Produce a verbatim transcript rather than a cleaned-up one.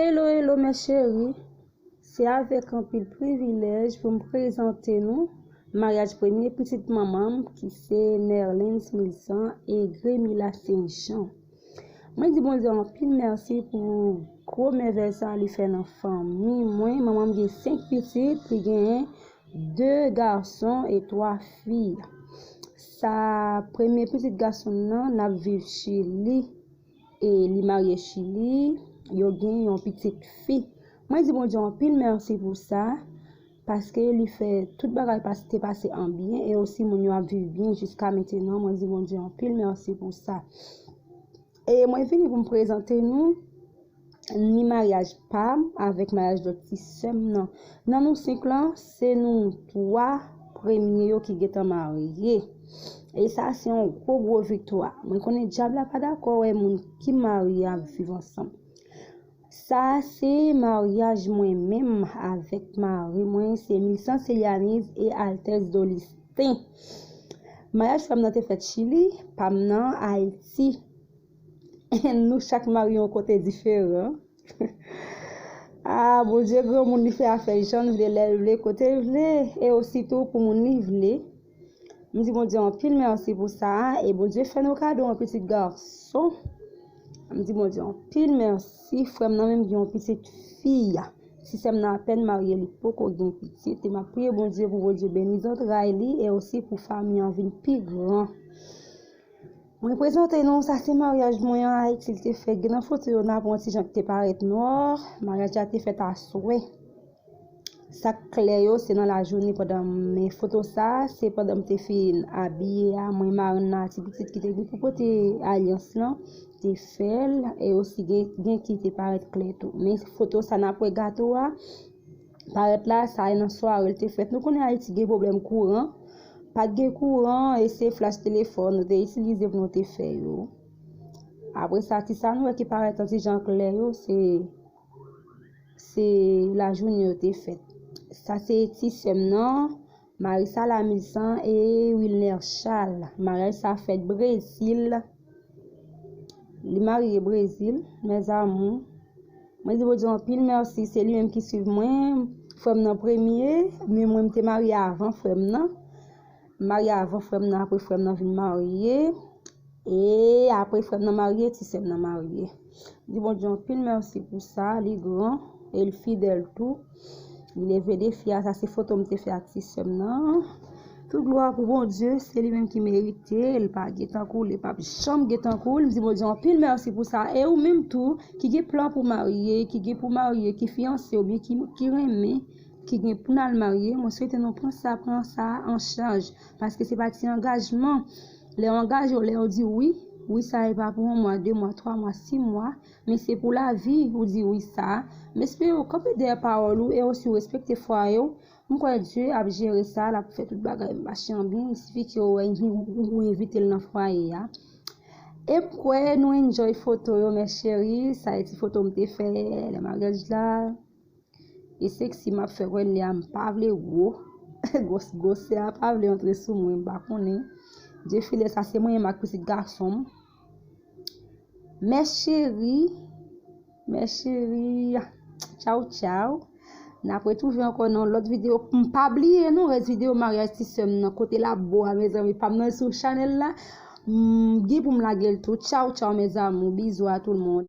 Hello, hello, mes chéris. Se avèk anpil privilèj pou m prezante nou maryaj premye pitit manman m, ki se Nerlens Milsan e Gremila Saint Jean. Mwen di Bondye anpil mèsi pou gwo mèvèy sa li fè nan fanmi mwen. Manman m gen senk pitit, li genyen de gason e twa fi. Sa premye pitit gason m nan, n ap viv Chili. E li marye Chili, yo gen yon pitit fi. Mwen di Bondye anpil mèsi pou sa, paske li fè tout bagay pas- te pase an byen, e osi moun yo ap viv byen jiska mentenan. Mwen di Bondye anpil mèsi pou sa. E mwen vini pou m prezante nou ni maryaj pa m avèk maryaj lòt ti sè m nan. Nan nou senk lan, se nou twa premye yo ki gentan marye. E sa se yon gwo, gwo viktwa. Mwen konnen dyab la pa dakò wè moun ki marye ap viv ansanm. Sa se maryaj mwen menm avèk mari mwen, se Milsan Selyaniz e Altès Dolisten. Maryaj frè m nan te fèt Chili, pa m nan Ayiti. Nou chak marye yon kote diferan. Ah, Bondye granmoun, li fè afè jan l vle, lè l vle, kote l vle, e ositou pou moun li vle. M di Bondye anpil mèsi pou sa, e Bondye fè nou kado yon pitit gason. M di Bondye anpil mèsi, frè m nan menm gen yon pitit fi. Ti sè m nan apèn marye, li poko gen pitit, e m ap priye Bondye pou Bondye beni zantray li, e osi pou fanmi an vin pi gran. Mwen prezante nou, sa se maryaj mwen an Ayiti, li te fèt. Gen nan foto yo, n ap wè yon ti jan ki te parèt nwa. Maryaj la te fèt aswè. Sa k klè yo, se nan lajounen pandan m, men foto sa, se pandan m te fin abiye a, mwen, marenn nan, ti pitit ki te gen pou pote alyans lan, te fè l, e osi gen, gen ki te parèt klè tou. Men foto sa, n ap wè gato a, parèt la, sa e nan sware l te fèt. Nou konnen Ayiti gen pwoblèm kouran. Pa t gen kouran, e se flach telefòn nou te itilize pou nou te fè yo. Apre sa, ti sa nou wè ki parèt an ti jan klè yo, se, se lajounen yo te fèt. Sa se ti sè m nan, Marissa Lamilsan e Wilner Charles. Maryaj sa fèt Brezil. Li marye Brezil, mes amours. Mwen di Bondye anpil mèsi, se li menm ki swiv mwen. Frè m nan premye, men mwen m te marye avan frè m nan. M marye avan frè m nan, apre frè m nan vin marye. E apre frè m nan marye, ti sè m nan marye. M di Bondye anpil mèsi pou sa, li gran e li fidèl tou. Li leve defi a, sa se foto m te fè ak ti sè m nan. Tout glwa pou Bondye, se li menm ki merite, li pa gen tankou l, li p ap janm gen tankou l. M di Bondye anpil mèsi pou sa. E ou menm tou, ki gen plan pou marye, ki gen pou marye, ki fiyanse oubyen ki, ki renmen, ki gen pou n al marye, mwen swete nou pran sa, pran sa an chaj. Paske se pa ti angajman. Lè w angaje w, lè w di wi, wi sa e pa pou yon mwa, de mwa, twa mwa, sis mwa, men se pou lavi, ou di wi sa. M espere w kanpe dèyè pawòl ou e osi w respekte fwaye w. M kwè Dye ap jere sa, l ap fè tout bagay mache an byen. Il sifi ke w, w, w envite l nan fwaye a. E m kwè nou enjoy foto yo, mes chéris. Sa e ti foto m te fè lè maryaj la. E seksi m ap fè wè lè a, m pa vle gwo. Gwòs, gwosè a pa vle antre sou mwen, m pa konnen. Defile sa, se mwen menm ak pitit gason m. Mes chéris, mes chéris, tchaw, tchaw. N ap retwouve ankò nan lòt videyo. M pa bliye non, rès videyo maryaj ti sè m nan, kote l ap bo a, mezanmi, pa m nan sou chanèl la. M gen pou m lage l tou. Tchaw, tchaw, mes amours. Bizou a tout le monde.